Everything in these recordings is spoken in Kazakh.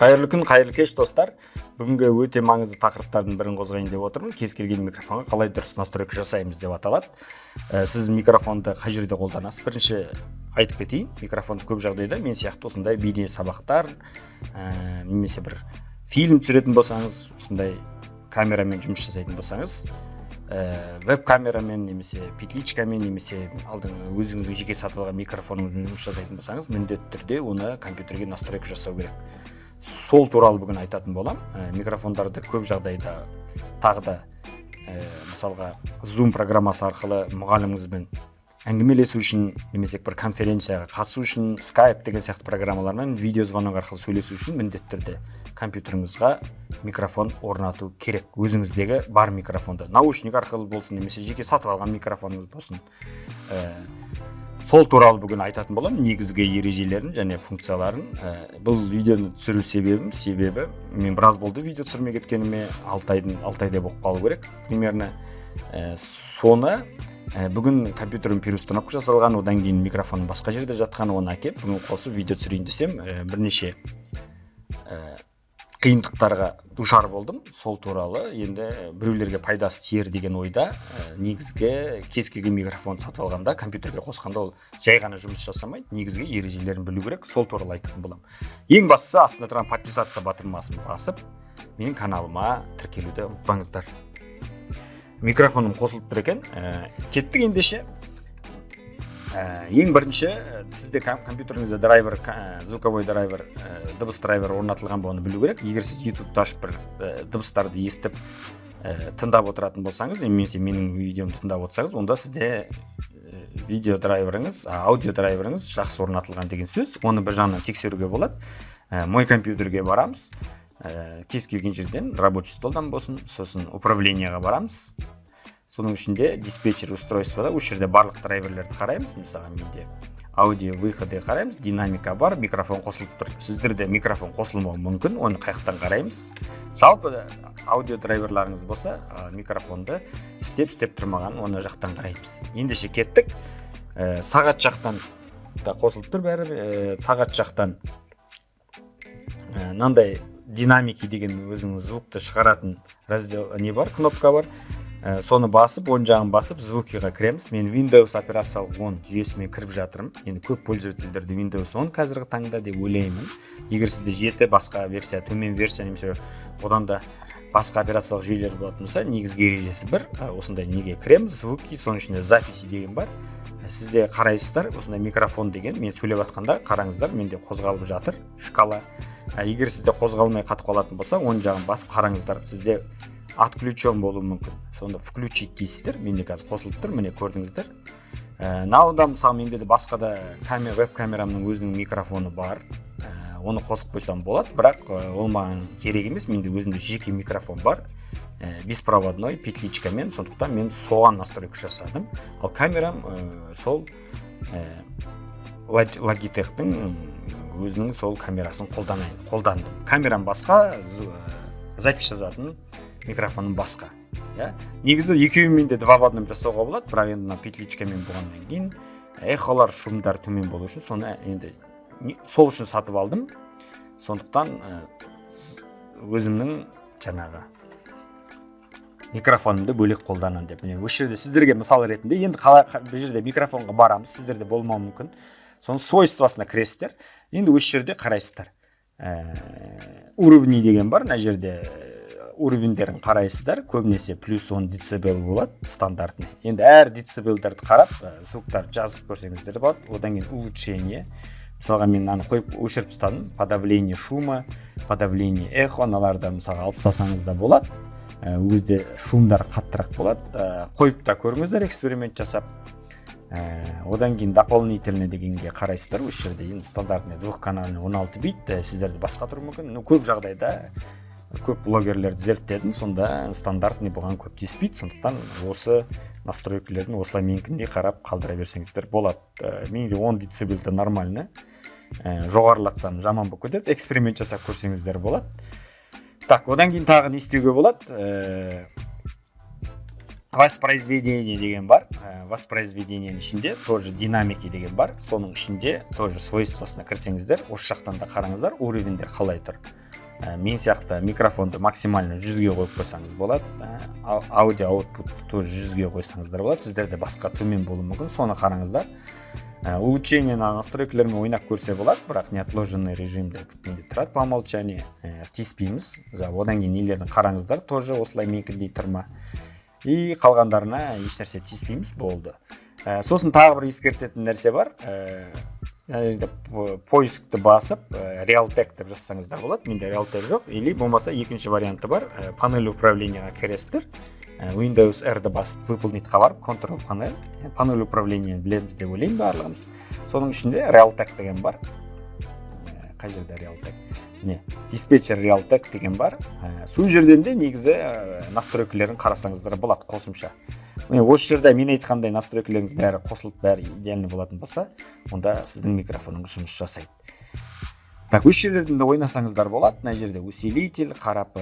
Қайырлы күн, қайырлы кеш, достар! Бүгінгі өте маңызды тақырыптардың бірін қозғайын деп отырмын. Кез келген микрофонға қалай дұрыс настройка жасаймыз деп аталады. Сіз микрофонды қай жерде қолданасыз? Бірінші айтып кетейін, микрофонды көп жағдайда мен сияқты осындай бейне сабақтар немесе бір фильм түсіретін болсаңыз, осындай камерамен жұмыс жасайтын болсаңыз, веб камерамен немесе петличкамен, немесе алдыңғы өзіңіздің жеке сатып алған микрофоныңызбен жұмыс жасайтын болсаңыз, міндетті түрде оны компьютерге настройка жасау керек. Сол туралы бүгін айтатын боламын. Микрофондарды көп жағдайда тағы да мысалға, Zoom программасы арқылы мұғаліміңізбен әңгімелесу үшін немесе бір конференцияға қатысу үшін, Skype деген сияқты программалармен видеозвонок арқылы сөйлесу үшін міндетті түрде компьютеріңізға микрофон орнату керек. Өзіңіздегі бар микрофонды, наушник арқылы болсын немесе жеке сатып алған микрофоныңыз болсын. Сол туралы бүгін айтатын боламын, негізгі ережелерін және функцияларын. Бұл видеоны түсіру себебі мен біраз болды видео түсірмей кеткеніме, 6 айдың, 6 айдай болып қалу керек примерно. Соны бүгін компьютерім переустановка жасалған, одан кейін микрофон басқа жерде жатқан, оны әкеліп бүгін қосып видео түсірейін десем, бірнеше қиындықтарға душар болдым. Сол туралы енді біреулерге пайдасы тиер деген ойда. Негізгі кез келген микрофон сатып алғанда, компьютерге қосқанда ол жай ғана жұмыс жасамайды, негізгі ережелерін білу керек. Сол туралы айтатын боламын. Ең бастысы, астында тұрған «Подписаться» батырмасын басып, менің каналыма тіркелуді ұмытпаңыздар. Микрофоным қосылып тұр екен. Кеттік ендеше. Ең бірінші, сізде компьютеріңізде драйвер, звуковой драйвер, дыбыс драйвері орнатылған ба, оны білу керек. Егер сіз Ютубты ашып, бір дыбыстарды естіп, тыңдап отыратын болсаңыз немесе менің видеомды тыңдап отырсаңыз, онда сізде видео драйверіңіз, аудио драйверіңіз жақсы орнатылған деген сөз. Оны бір жағынан тексеруге болады. «Мой компьютерге» барамыз, кез келген жерден, рабочий столдан болсын, сосын «Управлениеға» барамыз, соның ішінде «Диспетчер устройствода». Осы жерде барлық драйверлерді қараймыз. Мысалға, менде «Аудио выходы» қараймыз, динамика бар, микрофон қосылып тұр. Сіздерде микрофон қосылмауы мүмкін. Оны қай жақтан қараймыз? Жалпы аудио драйверларыңыз болса, микрофонды істеп, істеп тұрмаған, оны жақтан қараймыз. Ендеше кеттік. Сағат жақтан да қосылып тұр бәрі. Сағат жақтан мынандай «Динамики» деген өзінің звукты шығаратын раздел не бар, кнопка бар. Соны басып, оң жағын басып, «Звукиға» кіреміз. Мен Windows операциялық 10 жүйесімен кіріп жатырмын. Енді көп пользовательдерде Windows 10 қазіргі таңда деп ойлаймын. Егер сізде 7, басқа версия, төмен версия немесе одан да басқа операциялық жүйелер болатын болса, негізгі ережесі бір. Осындай неге кіреміз, «Звуки», соның ішінде «Записи» деген бар. Сізде қарайсыздар, осындай «Микрофон» деген. Мен сөйлеп жатқанда, қараңыздар, менде қозғалып жатыр шкала. Егер сізде қозғалмай, қатып қалатын болса, оң жағын басып қараңыздар, сізде отключен болуы мүмкін. Сонда «Включить» дейсіздер. Менде қазір қосылып тұр, міне, көрдіңіздер. Мынау мысалы, менде де басқа да камера, веб камерамның өзінің микрофоны бар. Оны қосып қойсам болады, бірақ ол маған керек емес. Менде өзімде жеке микрофон бар, беспроводной, петличкамен, сондықтан мен соған настройка жасадым. Ал камерам сол Logitechтің өзінің сол камерасын қолданайын, қолдандым. Камерам басқа, запись жазатын микрофоным басқа, иә. Негізі екеуімен де два в одном жасауға болады, бірақ енді мына петличкамен болғаннан кейін эхолар, шумдар төмен болу үшін, соны енді сол үшін сатып алдым. Сондықтан өзімнің жаңағы микрофонымды бөлек қолданамын деп. Міне, осы жерде сіздерге мысал ретінде. Енді қалай, бұл жерде микрофонға барамыз, сіздерде болмауы мүмкін. Соның «Свойствосына» кіресіздер. Енді осы жерде қарайсыздар, «Уровни» деген бар. Мына жерде уровеньдерін қарайсыздар. Көбінесе плюс 10 децибел болады стандартный. Енді әр децибелдерді қарап, звуктарды жазып көрсеңіздер болады. Одан кейін «Улучшение». Мысалға, мен мынаны қойып, өшіріп тастадым: подавление шума, подавление эхо. Мыналарды, мысалға, алып тастасаңыз да болады. Ол кезде шумдар қаттырақ болады. Қойып та көріңіздер, эксперимент жасап. Одан кейін «Дополнительный» дегенге қарайсыздар. Осы жерде енді стандартный двухканальный 16 бит, сіздерде басқа тұруы мүмкін. Но көп жағдайда, көп блогерлерді зерттедім, сонда стандартный бұған көп тиіспейді. Сондықтан осы настройкалерін осылай менікіндей қарап қалдыра берсеңіздер болады. Менде 10 децибелді нормально, жоғарылатсам, жаман болып кетеді. Эксперимент жасап көрсеңіздер болады. Так, одан кейін тағы не істеуге болады? «Воспроизведение» деген бар. Воспроизведениенің ішінде тоже «Динамики» деген бар. Соның ішінде тоже «Свойствосына» кірсеңіздер, осы жақтан да қараңыздар, уровеньдер қалай тұр. Мен сияқты микрофонды максимально 100-ге қойып қойсаңыз болады. Аудио output ты тоже 100-ге қойсаңыздар болады. Сіздерде басқа төмен болуы мүмкін, соны қараңыздар. Улучшение настройкалармен ойнап көрсе болады, бірақ неотложенный режимде менде тұрады по умолчанию, тиіспейміз. Одан кейін нелерін қараңыздар, тоже осылай менікіндей тұр ма, и қалғандарына ешнәрсе тиіспейміз, болды. Сосын тағы бір ескертетін нәрсе бар. Мына жерде поиск ті басып, Realtek деп жазсаңыздар болады. Менде Realtek жоқ. Или болмаса екінші варианты бар: панель управления ға кіресіздер, Windows R-ді басып, выполнить қа барып, Control панель, панель управления білеміз деп ойлаймын барлығымыз. Соның ішінде Realtek деген бар. Қай жерде Realtek? Міне, диспетчер Realtek деген бар. Сол жерден де негізі настройкалерін қарасаңыздар болады қосымша. Міне, осы жерде мен айтқандай настройкалеріңіз бәрі қосылып, бәрі идеальный болатын болса, онда сіздің микрофоныңыз жұмыс жасайды. Так, осы жерлерден де ойнасаңыздар болады. Мына жерде усилитель қарап,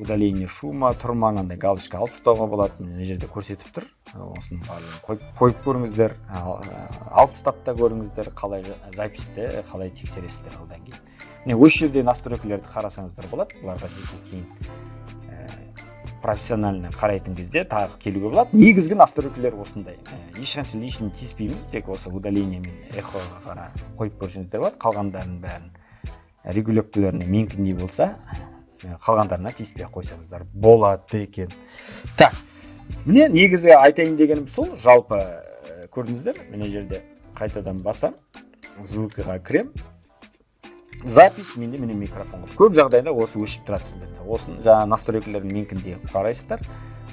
удаление шума тұр ма, мынандай галочка алып тастауға болады. Мына жерде көрсетіп тұр. Осының барлығын қойып көріңіздер, алып тастап та көріңіздер, қалай запись ті қалай тексересіздер. Одан кейін міне, осы жерде настройкалерді қарасаңыздар болады. Бұларға жеке кейін профессионально қарайтын кезде тағы келуге болады. Негізгі настройкалер осындай. Ешқанша лишний тиіспейміз, тек осы удаление мен эхо ға ғана қойып көрсеңіздер болады. Қалғандарының бәрін регулировкаларына менікіндей болса, қалғандарына тиіспей ақ қойсаңыздар болады екен. Так, міне, негізгі айтайын дегенім сол. Жалпы, көрдіңіздер, мына жерде қайтадан басам, звук іға кірем, запись менде, міне, микрофон. Көп жағдайда осы өшіп тұрады сіздерде. Осыны жаңағы настройкаларын менікіндей қарайсыздар.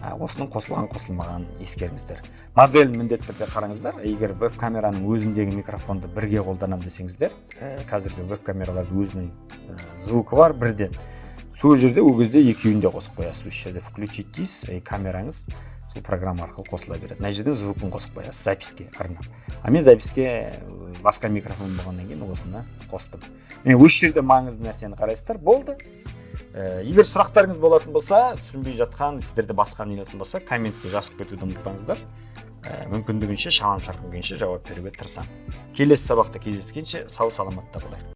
Осының қосылған, қосылмағанын ескеріңіздер. Моделін міндетті түрде қараңыздар. Егер веб камераның өзіндегі микрофонды бірге қолданамын десеңіздер, қазіргі веб камералардың өзінің звук і бар бірден, сол жерде, ол кезде екеуін де қосып қоясыз. Осы жерде включить дейсіз, и камераңыз сол программа арқылы қосыла береді. Мына жерден звук ын қосып қоясыз запись ке арнап. А мен запись ке басқа микрофон болғаннан кейін осыны қостым. Міне, осы жерде маңызды нәрсені қарайсыздар, болды. Егер сұрақтарыңыз болатын болса, түсінбей жатқан, сіздерде басқа не болатын болса, комментке жазып кетуді ұмытпаңыздар. Мүмкіндігінше, шамам шарқым келгенше жауап беруге тырысамын. Келесі сабақта кездескенше, сау саламатта болайық.